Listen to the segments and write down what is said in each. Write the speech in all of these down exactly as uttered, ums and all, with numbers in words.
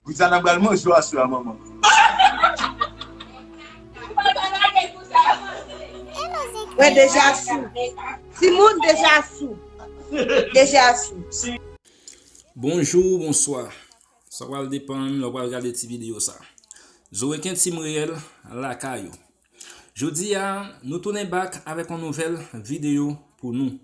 Widiana pral manje w aswè a, manman. Wè, deja sou. Timoun deja sou. Deja sou. Bonjou, bonswa. Sa pral depann lè w pral gade ti videyo sa. Zoeken Team Reyèl lakay ou. Jodi a, nou tounen back avèk yon nouvèl videyo pou nou.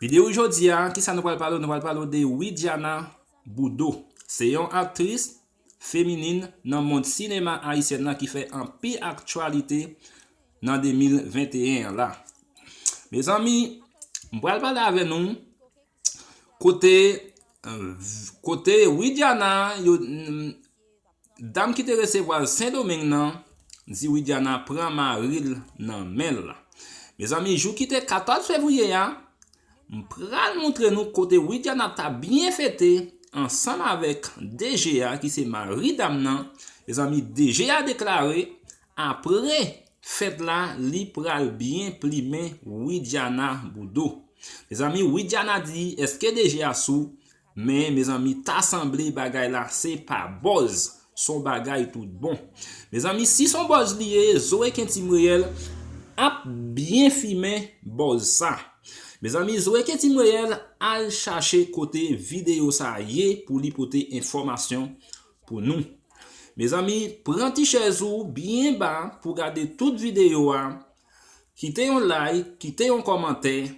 Videyo jodi a, kisa nou pral pale? Nou pral pale de Widiana Boudreau. Se yon aktris feminin nan mond sinema ayisyèn nan ki fè anpil aktyalite nan de mil venteyen an la. Mezanmi, m pral pale avè nou kote, euh, kote Widiana, yo, mm, dam ki te resevwa l Sendomeng nan, di Widiana pran mari l nan men l. Mezanmi, jou ki te katòz fevriye a, m pral montre nou kote Widiana t ap byen fete ansanm avèk D G a, ki se mari dam nan. Mezanmi, D G a deklare, apre fèt la, li pral byen plimen Widiana Boudreau. Mezanmi, Widiana di, èske D G a sou? Men, mezanmi, ta sanble bagay la, se pa buzz. Se yon bagay tout bon. Mezanmi, si se yon buzz li ye, Zoeken Team Reyèl ap byen fimen buzz sa. Mezanmi, Zoeken Team Reyèl al chache kote videyo sa ye pou li pote enfòmasyon pou nou. Mezanmi, pran ti chèz ou byen ba pou gade tout videyo a. Kite yon like, kite yon kòmantè,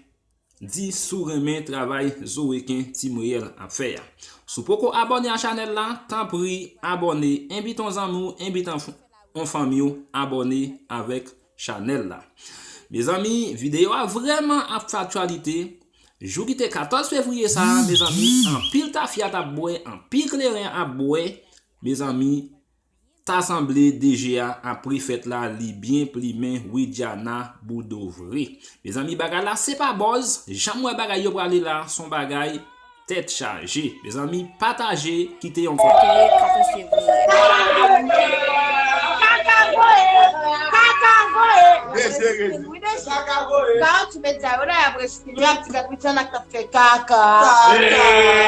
di si w renmen travay Zoeken Team Reyèl ap fè a. Si w poko abòne a chanèl la, tanpri abòne, envite yon zanmi w, envite yon f-, yon fanmi w abòne avèk chanèl la. Mezanmi, videyo a vrèman ap fè aktyalite. Jou ki te katòz fevriye sa a, mezanmi, anpil tafya t ap bwè, anpil kleren ap bwè. Mezanmi, ta sanble D G a apre fèt la, li byen plimen Widiana Boudreau vre. Mezanmi, bagay la se pa buzz, jan m wè bagay yo prale la, se yon bagay tèt chaje. Mezanmi, pataje, kite yon kòmantè. Kaka voye, kaka voye. Rezi, rezi. Kaka voye. Ba w ti medya yo la, y ap rezi. Yo ap di gad Widiana k ap fè kaka. Kaka.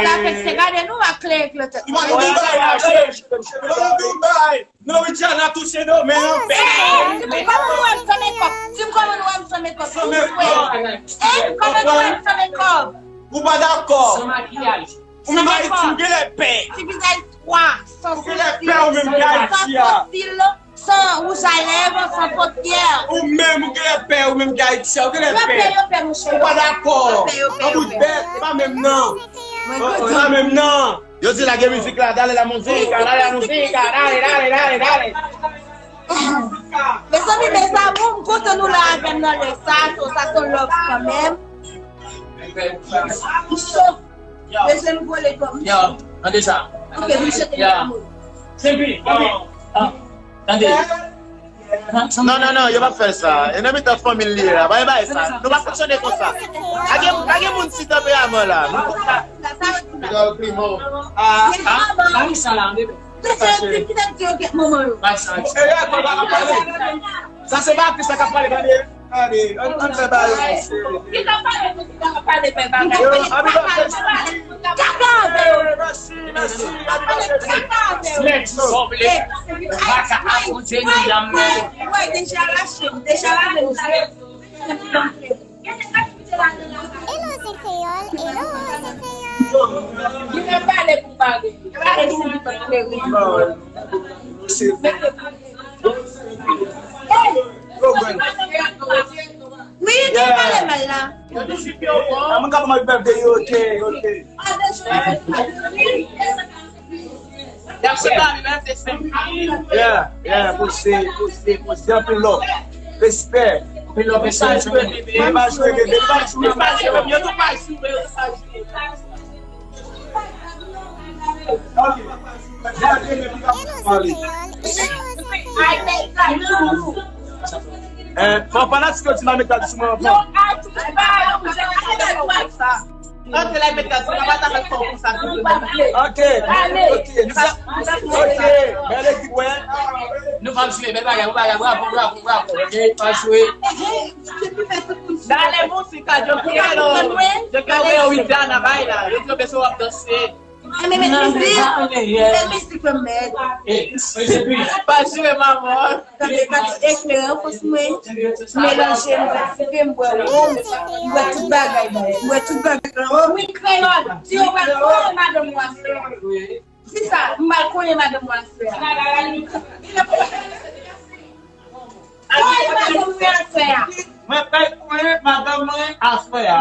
Sa fè se gade nou ak kleren kleren tèt. Ou pa nou bay la, cheri. Ou pa nou bay. Non, Widiana touche do men anpil. Kòman nou wè m san mekòp? Di m kòman nou wè m san mekòp? San mekòp. E, kòman nou wè m san mekòp? Ou pa dakò. San makiyaj. Ou menm Ayiti, ou genlè pè. Ti vizaj fwa, san sosil, san fo sil, san wouj a lèv, san podyè. Ou menm, ou genlè pè, ou menm ki Ayiti a, ou genlè pè. Yo pè, yo pè, monchè. Ou pa dakò. Yo pè, yo pè, yo pè. An bout bèt, pa menm nan. Mwen kontan. Pa menm nan. Yo di lage mizik la, dale la música, dale la música, dale, dale, dale, dale. Mezanmi, mes amours, m kontan nou la avè m nan lè sa, so sa se yon love kanmenm. M cho. Yo. Bezwen m vole kò m. Yo, tande sa. Ok, m chante mes amours. Senpi, ok. Ah, tande. Non, non, non, yo p ap fè sa. E nan mitan fanmi l li ye la. Pa gen bagay sa. Nou pa fonksyone konsa. Pa gen, pa gen moun si tanperaman la. Ah, ah. Sa se pa aktris la k ap pale, tande. Tande, ann, ann fè bagay yo pase. Ki t ap pale pou ki t ap pale fè bagay. Yo, Abiba, mèsi. Kaka avè yo. Mèsi, mèsi, Abiba, mèsi. Mèsi. Mwen deja rache, m deja lave m. Hello, Zen Kreyòl. Hello, Zen Kreyòl. Li nan pale pou pale. Pale pou li pale. Wi, li pale mal la. Mwen ka fè m ap bèv de yo, ok, ok. Yeah, yeah, pouse, pouse, pouse, anpil love. Respè. Anpil love, respè. Li pa jwe, bebe, li pa jwe, li pa jwe. Yo tou pa jwe, yo tou pa jwe. Ok. Gade, men, li pa pale. Eh, mwen fanatik yo di m a met la sou mwen anvan. Antre la, met la, nou pa ta fè kò konsa, tout le monde. Ok, ok, nou sa, ok, bèl ekip, wè. Nou p ap jwe, bèl bagay, bèl bagay, bravo, bravo, bravo, ok, pa jwe. Dale música, yo quiero, yo quiero ver Widiana baila, yo quiero ver si w ap danse. Enben, met mizik. Met mizik, mèt. Pa jwe, manman. Tande, pati eklere, fòs mwen melanje, m bwè diven, m bwè wonm, m bwè tout bagay, m bwè tout bagay. Wi, kreyòl, di yo pral konyen madanm ou aswè a. Di sa, m pral konyen madanm ou aswè a. Konyen madanm ou aswè a. Mwen pral konyen madanm mwen aswè a.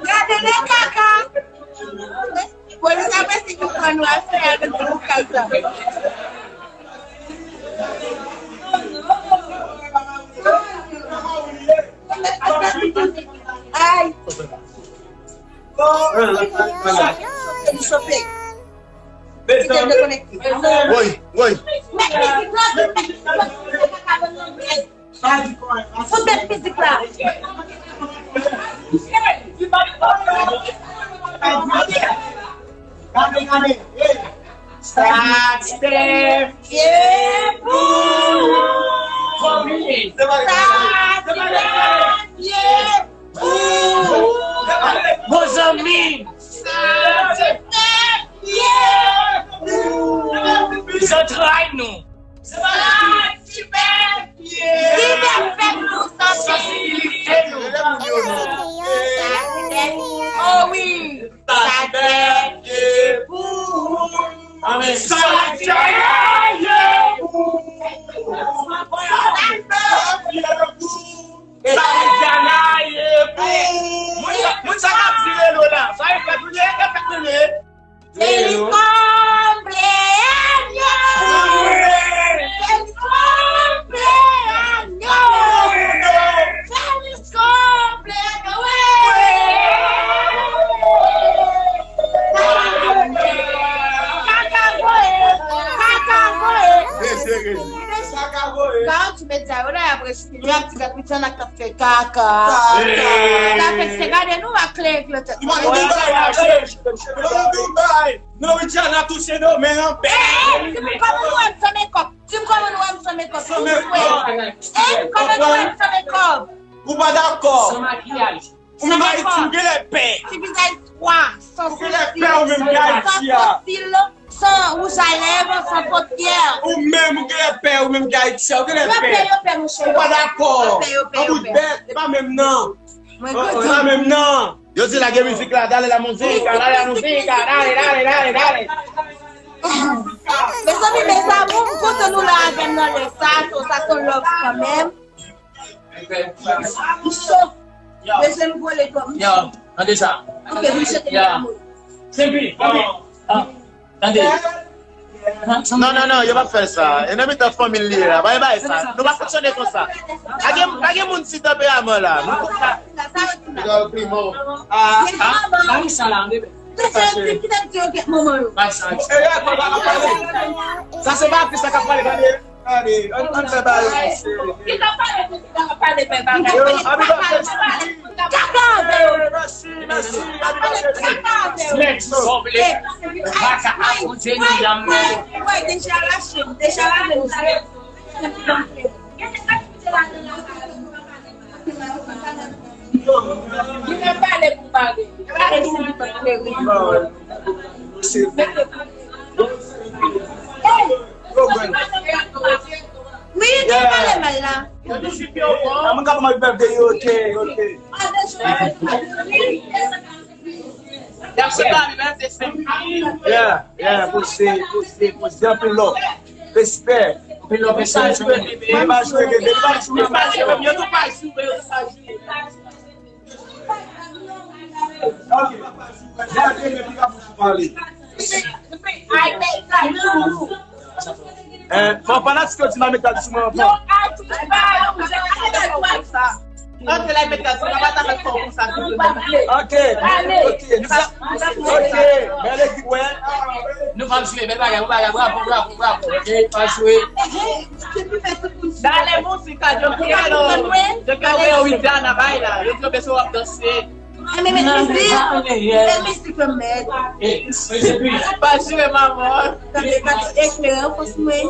Gade de kaka. Polis ap eseye konprann nou aswè a, nou pou kay sa. Ay. Li chofe. Kite m dekonekte. Woy, woy. Met mizik la, met mizik la. Fout bèt mizik la. Gade, gade. Sa se byen pou ou. Sa se byen pou ou. Bon zanmi. Sa se byen pou ou. Zantray nou. Sa ki fè nou, sansibilite nou. Oh wi. Sa fè byen pou ou. Amen. Sa fè byen pou ou. Sa fè byen pou ou. Sa fè byen pou ou. Moun sa, moun sa k ap di relo la. Sa e fèt ou ye, e fèt ou ye. Se li konble anyo. Se li konble anyo. Se li konble anyo. Kaka voye. Kaka voye. Mesye, mesye. Sa ka voye. Gawon ti medya yo la y ap respekte. Epi Widiana k ap fè kaka. Kaka. Sa vekse, gade nou ak klere klotèt. Li pa konn bay. Li pa konn bay. Non, Widiana touche domen an bèl. Di m kòman nou wè m san mekòp. Di m kòman nou wè m san mekòp. Di m kòman nou wè m san mekòp. Ou pa dakò. San makiyaj. Ou menm Ayiti, ou genlè pè. Ti vizaj fwa, san sosil, san fon sil, san wouj a lèv, san fon fyè. Ou menm ou genlè pè, ou menm ki Ayiti a, ou genlè pè. Yo pè, yo pè, monchè. Ou pa dakò. Yo pè, yo pè, yo pè. An bout bèt, e pa menm nan. Mwen kontan. E pa menm nan. Yo di lage mizik la, dale la música, dale la música, dale, dale, dale, dale. Mezanmi, mes amours, m kontan nou la avè m nan lè sa, so sa se yon love kanmenm. M cho. Yo. Bezwen m vole kòm. Yo, tande sa. Ok, m chante. Yo. Senpi, ok. Ah, tande. Non, non, non, yo p ap fè sa. E nan mitan fanmi l li ye la. Pa bay sa. Nou pa fonksyone konsa. Pa gen, pa gen moun ti tanperaman la. Ah, ah, pa gen sa la, bebe. Kite m di yo kèk moman yo. Bay sa. Sa se pa atis la k ap pale, tande. Gade, ann, ann fè bagay yo pase. Li ka pale pou li ka pale, fè bagay. Yo, Happy Birthday, Sweetie. Kaka avè yo. Mèsi, mèsi, Happy Birthday, Sweetie. Kaka avè yo. Mèsi. Kaka avè yo, Jenny, la mè. Mwen deja lache, deja lave m. Li nan pale pou pale. Pale pou pale, wi. Wi, li nan pale mal la. A moun ka ban m happy birthday, ok, ok. Y ap chita, li menm se senp. Yeah, yeah, poze, poze, poze, anpil love. Respè. Anpil love, respè. Li pa jwe, bebe, li pa jwe, li pa jwe. Yo tou pa jwe, yo tou pa jwe. Ok. Gade, men, piga pou pale. Eh, fò fanatik yo di m a met tèt sou mwen ankò. Antre la, met tèt sou mwen, pa ta fè fò konsa. Ok, ok, nou sa, ok, bèl ekip, wè. Nou pa jwe, bèl bagay, bèl bagay, bravo, bravo, bravo, ok, pa jwe. Dale música, yo quiero, yo quiero ver Widiana baila, yo quiero ver si w ap danse. Enben, met mizik, met mizik, mèt. Pa jwe, manman. Tande, pati eklere, fòs mwen.